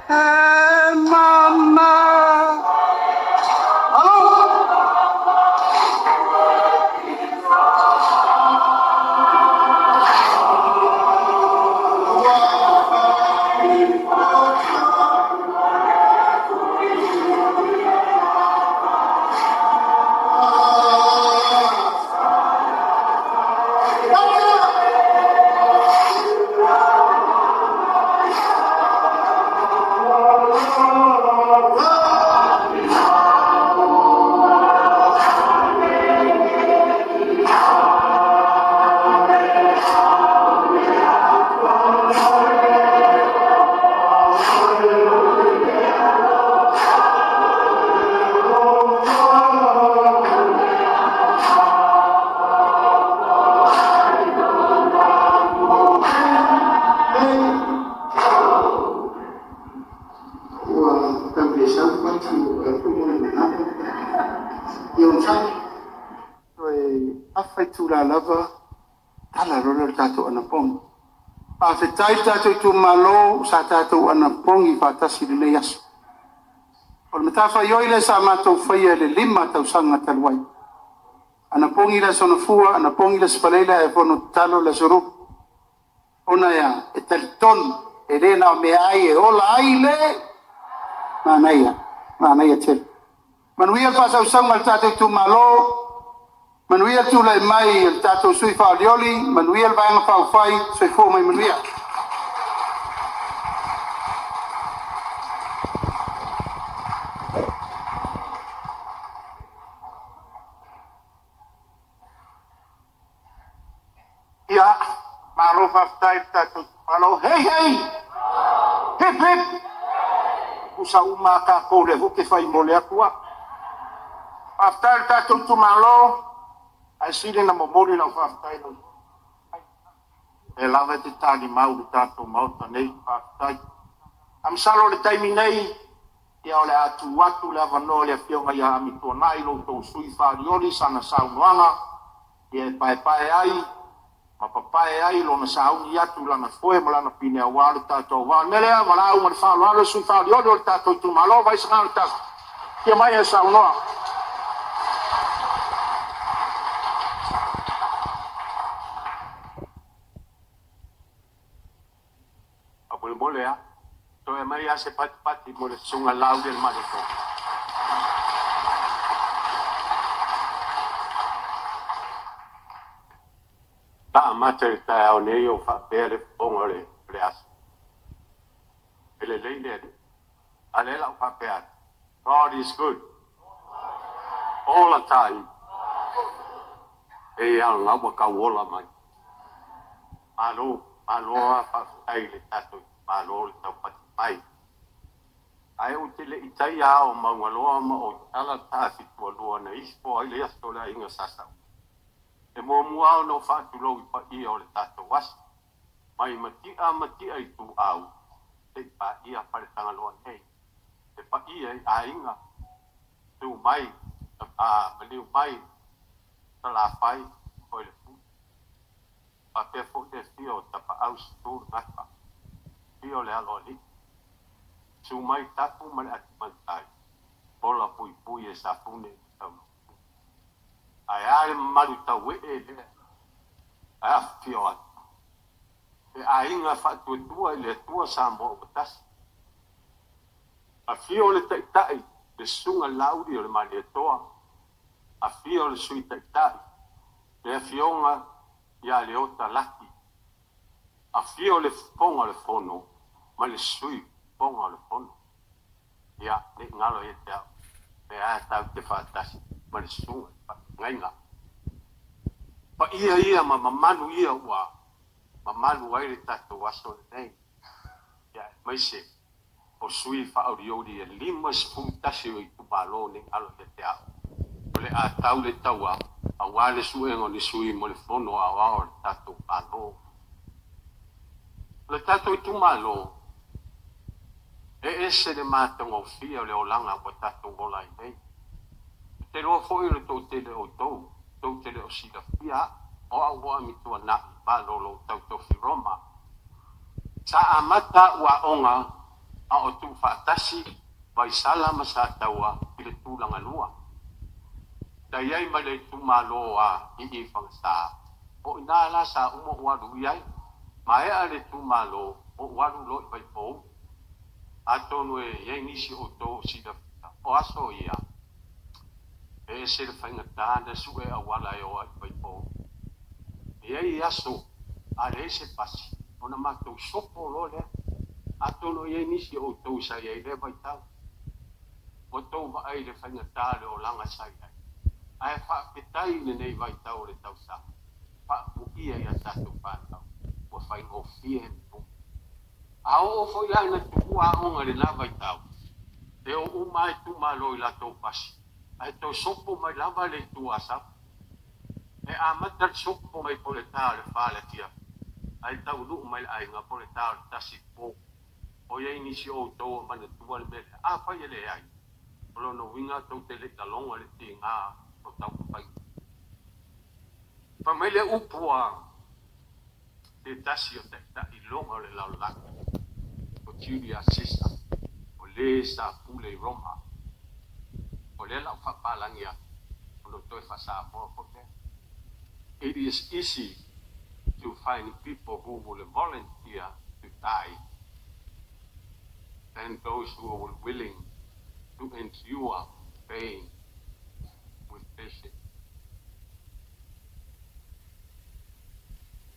E mama. Alo! Ua taulesau pati o le manava ia onosai. Toe afa itula lava tala loa lea o le tatou anapogi. Faafetai le tatou itumalo sa tatou anapogi faatasi i lenei aso. O le matafaioi lea sa matou faia i le 5 tausaga talu ai. Anapogi le Aso Gafua, anapogi le Aso Faraile ae fono tatalo le Aso Lulu. Ona e a? E talitonu e le na o meaai e ola ai le manaia, manaia tele. Manuia le faasausauga a le tatou itumalo, manuia le tulai mai o le tatou sui usufono faaolioli, manuia le Vaega Faaupufai, soifua ma ia manuia. Ia, malo faafetai i le tatou itumalo. Hei, hei! Hip, hip! Tutusa uma lava tatou, o lea foi ou te fai mo le atu au. Faafetai i le tatou itumalo, ae sili ona momoli lau faafetai i lau o lea lava e te talimau i le tatou Maota nei, faafetai. Ae masalo o le taimi nei, ia o le a tuu atu le avanoa i le Afioga ia Amituanai, lo outou sui usufono faaolioli sana saunoaga e paepae ai ma papae ai lona sauni atu i lana foe ma lana pine aua le tatou auvaa. O le mea lea, valaau ma le faaaloalo le sui usufono faaolioli o le tatou itumalo, Vaisigano 1, afio mai e saunoa. Faamolemole lava, toe aumai lava se patipati mo le Susuga Laaulialemalietoa. Sa amata i le taeao nei o faapea le fofoga o le aso. E lelei le Alii. A o lea la ua faapea atu, God is good all the time. E ia o lena ua tau ola mai. Malo, malo lava faafetai i le tatou itumalo le taupati mai. Ae ou te le i taia ao o Maugaloa ma ou tala taafitualua na ifo ai le aso o le aiga Sa Saula. E muamua lava ona ou faatulou i paia o le tatou aso, mai Mati'a Mati'a Ituau se'i paia Faletagaloa nei, le paia i aiga tu mai a maliu mai Salafai o le Pule, faapea foi le afio o Tapaau Susu le Gafa, afio le Aloalii, susu mai Tapu ma le Atimatai, ola puipui e Safune i le Taulaumea. Ae a le mamalu tauee lea e afifio atu, le aiga faatuatua i le Atua Samoa ua tasi. Afio le Taitai, le Susuga Laauli o le Malietoa, afio le Sui Taitai, le Afioga ia Leota Laki, afio le Fofoga o le Fono ma le Sui Fofoga o le Fono. Ia, ne i galo ia te au, lea tatou te faatasi ma le Susuga i le Faafeagaiga. Paia ia ma mamalu ia ua mamalu ai le tatou aso lenei, ia aemaise o sui faaolioli e 51 o itumalo ne i galo ia te au, o le a tau le taua aua le suega o ni sui mo le Fono Aoao a le tatou Malo. O le tatou itumalo, e ese le matagofie o le olaga ua tatou ola ai nei. Ou te iloa foi o le toatele o outou, tou te le o silafia au, o au ua Amituanai malolo tau tofi Roma. Sa amata au aoga A o tuufaatasi Vaisala ma Sataua i le tulagalua. Sa i ai ma le itumalo a i i Fagasa, o i ina la sa uma ou alu i ai. Maea le itumalo, ou alu loa i Vaipouli. Atonu e i ai nisi o outou o silafia, o aso ia, e ese le faigata na sue auala e o ai i Vaipouli. E i ai aso a leai se pasi, ona matou sopo loa lea. Atonu e i ai nisi o outou sa i ai i lea vaitau. Ua tou vaai i le faigata o le olaga sa i ai, ae faafetai i lenei vaitau o le tausaga, faamuia i a tatou fanau, ua faigofie le nuu. A oo foi la ina tuua aoga i lena vaitau, e o uma lava itumalo i latou pasi, ae toe sopo mai lava le Itu Asau. E amata le sopo mai po o le ta o le fa i le afiafi, ae taunuu mai le aiga po o le ta o le tasi i le po. O i ai nisi o outou o manatua le mea lea? Afai e leai, o lona uiga tou te le i laloga le tiga o taumafaiga. Fai mai le upu a se tasi o taitai loga o le lalolagi, o Julius Caesar, o le sa pule i Roma. O lea la u faapalagi atu, ona toe faa-Samoa foi lea. It is easy to find people who will volunteer to die than those who are willing to endure pain with patience.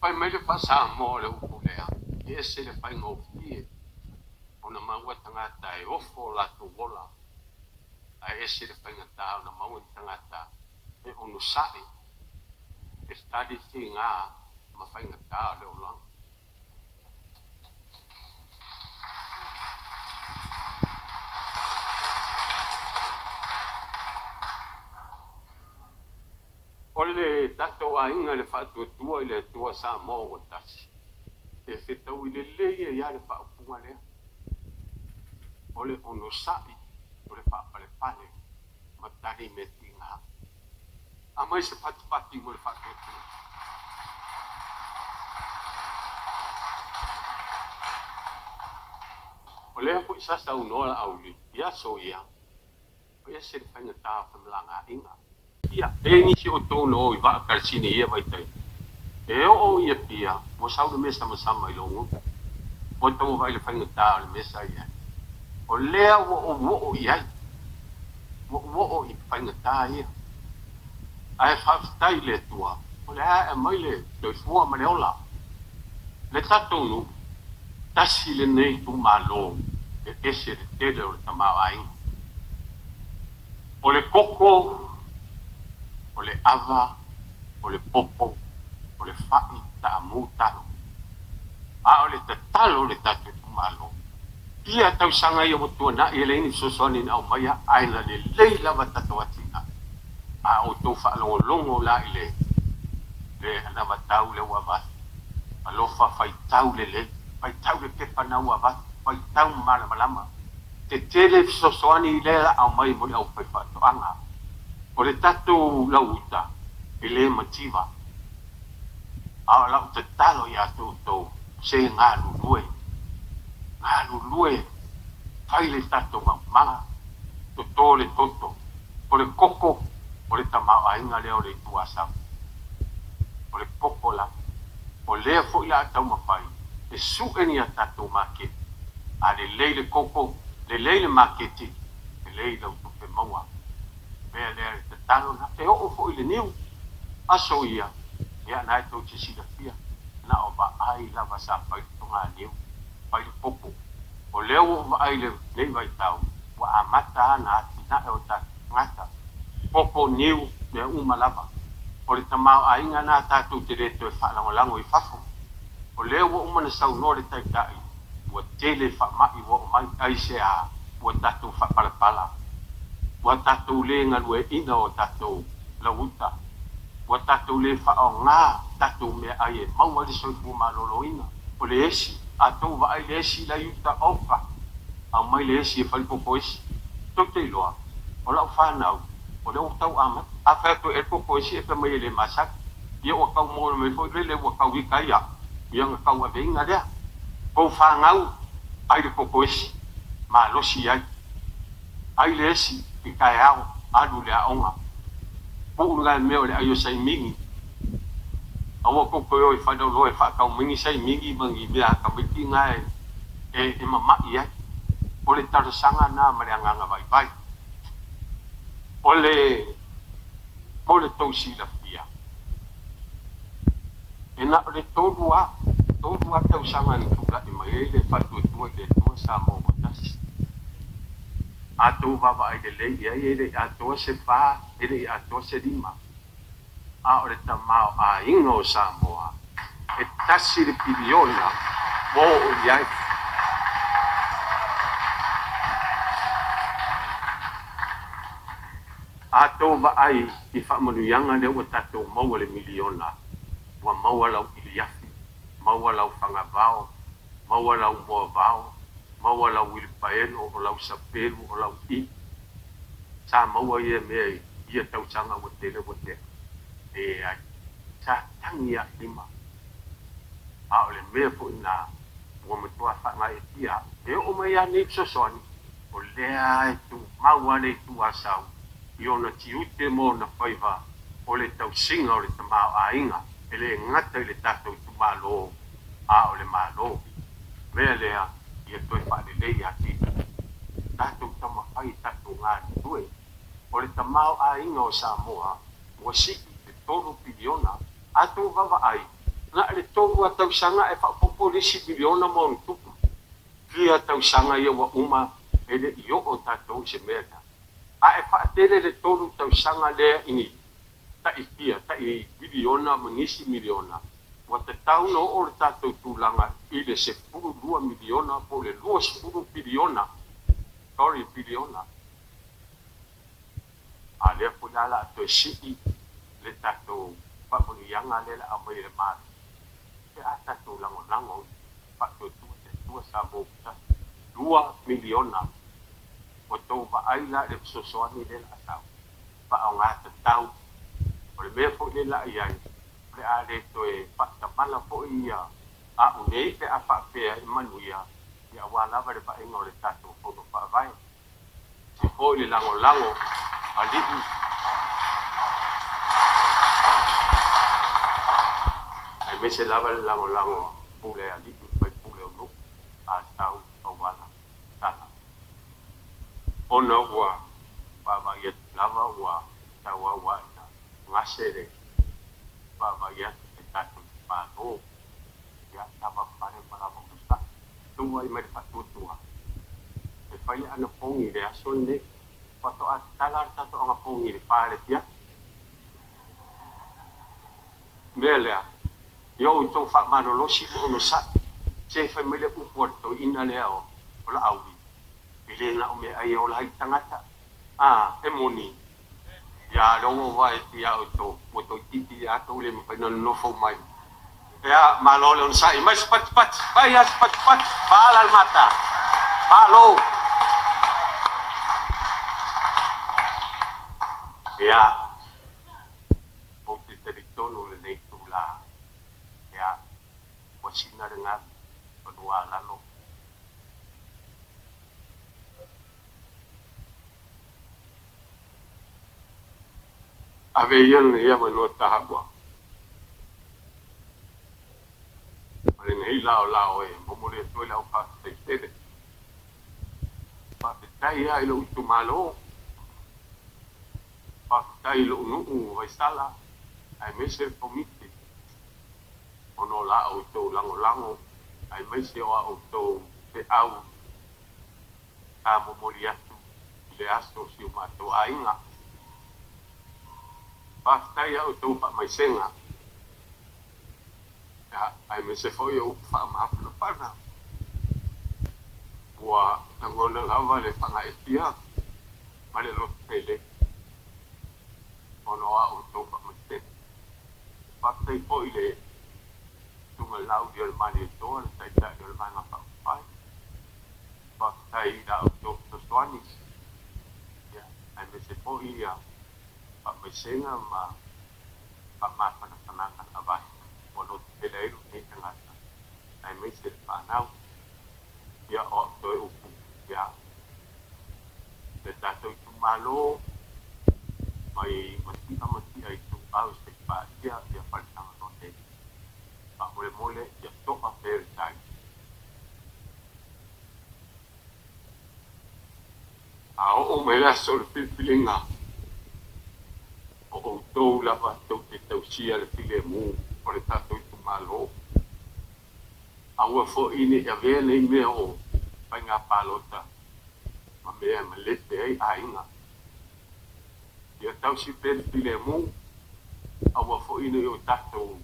Fai mai le faa-Samoa o le upu lea, e ese le faigofie ona maua tagata e ofo o latou ola, ae ese le faigata ona maua ni tagata e onosai e tali tiga ma faigata o le olaga. O le tatou aiga i le Faatuatua i le Atua Samoa ua tasi, e fetaui lelei ai lava le faaupuga lea, o le onosai, o le faapalepale ma tali mea tiga. Aumai se patipati mo le Faatuatua. O lea foi sa saunoa Laauli i aso ia, e ese le faigata o femalagaaiga. Ia, e i ai nisi o outou na o i vaa kalasini i ia vaitaimi, e oo i Apia, ua sau le mea samasama i lou gutu. Ua taua vaai i le faigata o le mea sa i ai. O lea ua ou oo i ai, ua ou oo i faigata ia. Ae faafetai i le Atua, o lea e aumai le soifua ma le ola. Le tatou nuu, tasi lenei itumalo e ese le tele o le tamaoaiga. O le koko, o le ava, o le popo, o le fai, taamu, talo. A o le tatalo o le tatou itumalo, ia tausaga ia ua tuanai e leai ni fesoasoani na aumaia, ae na lelei lava tatou atinae. A outou faalogologo la i le le anavatau lea ua avatu, alofa faitau lelei, faitau le pepa na ua avatu, faitau malamalama. Tetele fesoasoani lea la aumai mo le aufaifaatoaga. O le tatou lauuta e le mativa, a o lau tatalo ia te outou, se galulue, galulue, fai le tatou maumaga, toto le toto, o le koko, o le tamaoaiga lea o le Itu Asau, o le koko lava. O lea foi la a taumafai e sue ni a tatou maketi. A lelei le koko, lelei le maketi, lelei lau tupe maua. Mea lea le tatalo na e oo foi i le niu. Aso ia, ia na e tou te silafia, na o vaai lava sa fai le toganiu, fai le popo. O lea ua ou vaai i lenei vaitau, ua amata ana atinae o tatou tagata. Popo, niu, mea uma lava. O le tamaoaiga lena tatou te le toe faalagolago i fafo. O lea ua uma ona saunoa le Taitai, ua tele faamai ua oo mai, aisea ua tatou faapalapala, ua tatou le galueaiina o tatou lauuta, ua tatou le faaaoga tatou meaai e maua ai le soifua maloloina. O le esi, a tou vaai i le esi la i uta, oka, aumai le esi e fai le koko esi. Tou te iloa, o lau fanau, o lea ua tau amata. A fai atu e le koko esi e fai mai e le masani. Ia ua tau moe mai foi lele ua tau ita ia, ia ona tauaveina lea. Kou fanau, ai le koko esi. malosi ai. Ai le esi i taeao alu i le aoga. Puu le mea o le ai o saimigi. Aua tou toe o i faleoloa e faatau mai ni saimigi ma ni mea a tamaiti na e mama'i ai. O le talosaga na ma le agaga vaivai. O le mo le tou silafia, e na o le 3 lava tausaga na tula'i mai ai le Faatuatua i le Atua Samoa ua Tasi. A tou vaavaai lelei i ai, e le i atoa se 4, e le i atoa se 5. A o le tamaoaiga o Samoa, e 1 le piliona ua oo i ai. A tou vaai i faamanuiaga lea ua tatou maua le miliona, ua maua lau iliafi, maua lau fagavao, maua lau moavao, maua lau uilipaelo, o lau sapelu, o lau i. Sa maua ia mea i ia tausaga ua tele ua tea? Leai. Sa tagi lima. A o le mea foi na ua matua faagaeetia e oo mai lava nei fesoasoani, o lea e tumau lava le Itu Asau i ona tiute ma ona faiva o le tausiga o le tamaoaiga, e le gata i le tatou itumalo, a o le Malo. Mea lea ia toe faalelei atili tatou taumafai tatou galulue. O le tamaoaiga o Samoa ua sii le 3 piliona. A tou vaavaai, na o le 3 lava tausaga e faaopoopo le isi miliona ma ona tupu. Fia tausaga ia ua uma e le i oo tatou i se mea lea. A e faatele le 3 tausaga lea i ni tai fia, tai miliona ma nisi miliona, ua tatau na oo le tatou tulaga i le 12 miliona po o le 20 piliona, sorry, piliona. A lea foi la o le a toe sii le tatou faamanuiaga lea o le a aumai e le Malo pe a tatou lagolago Faatuatua i le Atua Samoa ua Tasi. 2 miliona. Ua tou vaai la i le fesoasoani lea o le a sau, faaaoga tatau. O le mea foi lea o le a i ai, o le a le toe faatamala foi ia a'u nei pe a faapea e manuia ia, aua lava le vaaiga o le tatou Fono Faavae. Si foi le lagolago alii aemaise lava le lagolago pule alii faipule o nuu a tau auala tala ona ua vaavaai atu lava ua tauau ina gase le vaavaai atu le tatou Malo. Ia lava pale ma lava onosai tua i mai le faatuatua e fai le anapogi i le aso lenei. Faatoa tatala le tatou anapogi i le 4 i le afiafi. Mea lea ia outou faamalolosi ma onosai se fai mai le upu a le toeaina lea o Laauli, e le na o meaai e ola ai le tagata. A e moni ia lea ua vaai atu ia outou ua toeitiiti ia tou le mafai ona nonofo mai. Ia malo le onosai mai se patipati fai a se patipati paala le mata malo. Ia ou te talitonu lenei tula ia ua sina le galu fanua a lalo. Ave ia lenei avanoa taua ma lenei laolao e momoli atu ai lau faafetai tele. Faafetai lava i lou itumalo, faafetai i lou nuu o Vaisala, aemaise le Komiti ona o la outou lagolago, aemaise o a outou feau sa momoli atu i le aso o si o matou aiga. Faafetai ia outou faamaisega, aemaise foi o upu faamafanafana. Ua lagona lava le faagaeetia ma le lototele ona o a outou faamaisega. Faafetai foi i le susuga i le Laaulialemalietoa, le Taitai o le Vaega Faaupufai. Faafetai i la outou fesoasoani, aemaise foi ia faamaisega ma faamafanafanaga na avatu ua lototele ai lou nei tagata aemaise le fanau. Ia o au toe upu ia. itumalo mai Mati'a ma Ti'a Ituau seia paia ia Faletagaloa nei. Faamolemole ia to'a pea le tai. A oo mai le aso o le filifiliga, o outou lava tou te tausia le filemu o le tatou itumalo. Aua foi ne i avea nei mea o faiga palota ma mea e malete ai aiga. Ia tausi pea le filemu, aua foi ne i o tatou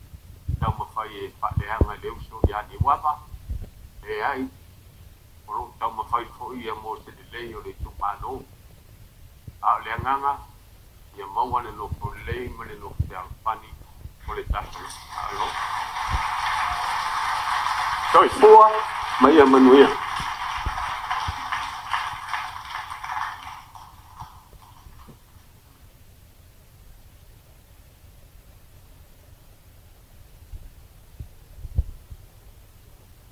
taumafai e faaleaga i le uso ia Niuava. Leai, o lo o taumafai foi ia mo se lelei o le itumalo. A o le agaga, ia maua le nofo lelei ma le nofo fealofani o le tatou Malo. Soifua ma ia manuia.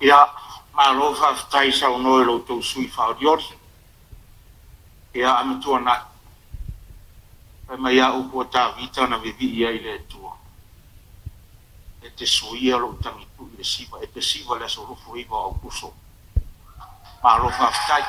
Ia, malo faafetai saunoa i lo outou sui usufono faaolioli. Ia, a matuanai, fai mai lava upu a Tavita na vivii ai i le Atua, E te suia lou tagitui i le siva, e te siva i le aso 29 o Aukuso. Malo faafetai.